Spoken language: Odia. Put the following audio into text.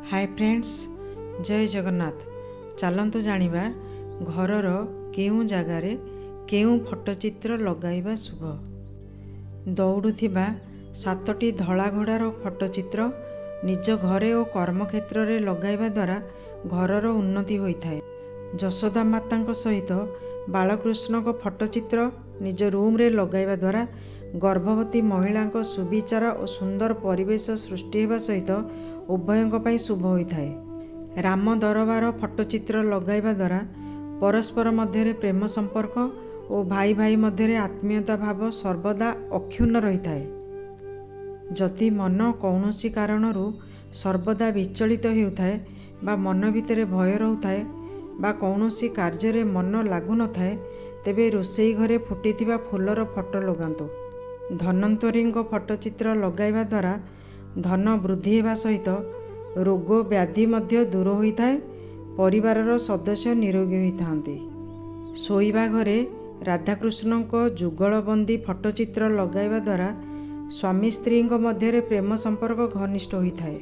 ହାଏ ଫ୍ରେଣ୍ଡସ୍, ଜୟ ଜଗନ୍ନାଥ। ଚାଲନ୍ତୁ ଜାଣିବା ଘରର କେଉଁ ଜାଗାରେ କେଉଁ ଫଟୋଚିତ୍ର ଲଗାଇବା ଶୁଭ। ଦୌଡ଼ୁଥିବା 7ଟି ଧଳା ଘୋଡ଼ାର ଫଟୋଚିତ୍ର ନିଜ ଘରେ ଓ କର୍ମକ୍ଷେତ୍ରରେ ଲଗାଇବା ଦ୍ୱାରା ଘରର ଉନ୍ନତି ହୋଇଥାଏ। ଯଶୋଦା ମାତାଙ୍କ ସହିତ ବାଳକୃଷ୍ଣଙ୍କ ଫଟୋଚିତ୍ର ନିଜ ରୁମ୍ରେ ଲଗାଇବା ଦ୍ୱାରା ଗର୍ଭବତୀ ମହିଳାଙ୍କ ସୁବିଚାର ଓ ସୁନ୍ଦର ପରିବେଶ ସୃଷ୍ଟି ହେବା ସହିତ ଉଭୟଙ୍କ ପାଇଁ ଶୁଭ ହୋଇଥାଏ। ରାମ ଦରବାର ଫଟୋଚିତ୍ର ଲଗାଇବା ଦ୍ୱାରା ପରସ୍ପର ମଧ୍ୟରେ ପ୍ରେମ ସମ୍ପର୍କ ଓ ଭାଇ ଭାଇ ମଧ୍ୟରେ ଆତ୍ମୀୟତା ଭାବ ସର୍ବଦା ଅକ୍ଷୁଣ୍ଣ ରହିଥାଏ। ଯଦି ମନ କୌଣସି କାରଣରୁ ସର୍ବଦା ବିଚଳିତ ହେଉଥାଏ ବା ମନ ଭିତରେ ଭୟ ରହୁଥାଏ ବା କୌଣସି କାର୍ଯ୍ୟରେ ମନ ଲାଗୁନଥାଏ, ତେବେ ରୋଷେଇ ଘରେ ଫୁଟିଥିବା ଫୁଲର ଫଟୋ ଲଗାନ୍ତୁ। ଧନ୍ୱନ୍ତରୀଙ୍କ ଫଟୋଚିତ୍ର ଲଗାଇବା ଦ୍ୱାରା ଧନ ବୃଦ୍ଧି ହେବା ସହିତ ରୋଗ ବ୍ୟାଧି ମଧ୍ୟ ଦୂର ହୋଇଥାଏ, ପରିବାରର ସଦସ୍ୟ ନିରୋଗୀ ହୋଇଥାନ୍ତି। ଶୋଇବା ଘରେ ରାଧାକୃଷ୍ଣଙ୍କ ଯୁଗଳବନ୍ଦୀ ଫଟୋଚିତ୍ର ଲଗାଇବା ଦ୍ୱାରା ସ୍ୱାମୀ ସ୍ତ୍ରୀଙ୍କ ମଧ୍ୟରେ ପ୍ରେମ ସମ୍ପର୍କ ଘନିଷ୍ଠ ହୋଇଥାଏ।